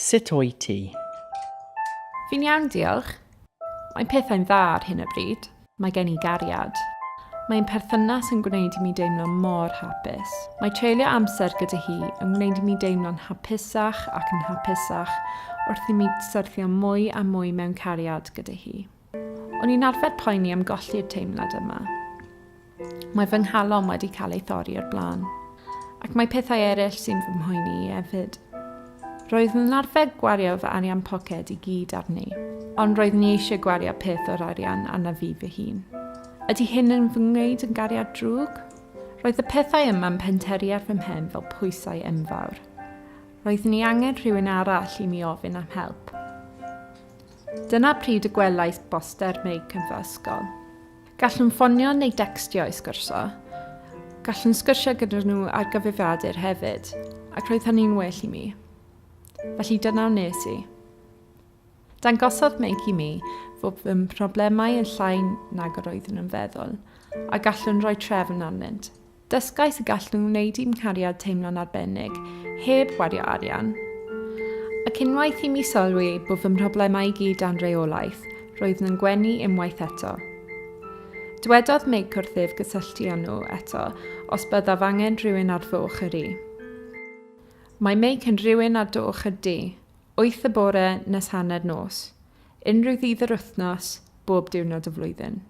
Sut wyt ti? Fi'n iawn, diolch. Mae pethau'n dda ar hyn o bryd. Mae gen i gariad. Mae'n perthynas yn gwneud i mi deimlo mor hapus. Mae treulio amser gyda hi yn gwneud i mi deimlo'n hapusach ac yn hapusach wrth i mi syrthio mwy a mwy mewn cariad gyda hi. O'n i'n arfer poeni am golli'r teimlad yma. Mae fy nghalon wedi cael ei thorri o'r blaen. Ac mae pethau eraill sy'n fy mhoeni i hefyd. Roeddwn yn arfer gwario fy arian poced i gyd arni, ond roeddwn i eisiau gwario peth o'r arian arna fi fy hun. Ydy hyn yn fy ngwneud yn gariad drwg? Roedd y pethau yma'n pentyrru ar fy mhen fel pwysau enfawr. Roeddwn i angen rhywun arall i mi ofyn am help. Dyna pryd y gwelais boster Meic yn fy ysgol. Gallwn ffonio neu decstio i sgwrsio. Gallwn sgwrsio gyda nhw ar gyfrifiadur hefyd, ac roedd hynny'n well i mi. Felly dyna wnes i. Dangosodd Meic i mi fod fy mhroblemau yn llai nag yr oeddwn yn feddwl, a gallwn roi trefn arnynt. Dysgais y gallwn wneud i'm nghariad teimlo'n arbennig, heb wario arian. Ac unwaith i mi sylwi bod fy mhroblemau i gyd dan reolaeth, roeddwn yn gwenu unwaith eto. Dwedodd Meic wrthyf gysylltu â nhw eto os byddaf angen rhywun ar fy ochr i. Mae Meic yn rhywun ar dy ochr di, wyth y bore nes hanner nos, unrhyw ddydd yr wythnos, bob diwrnod y flwyddyn.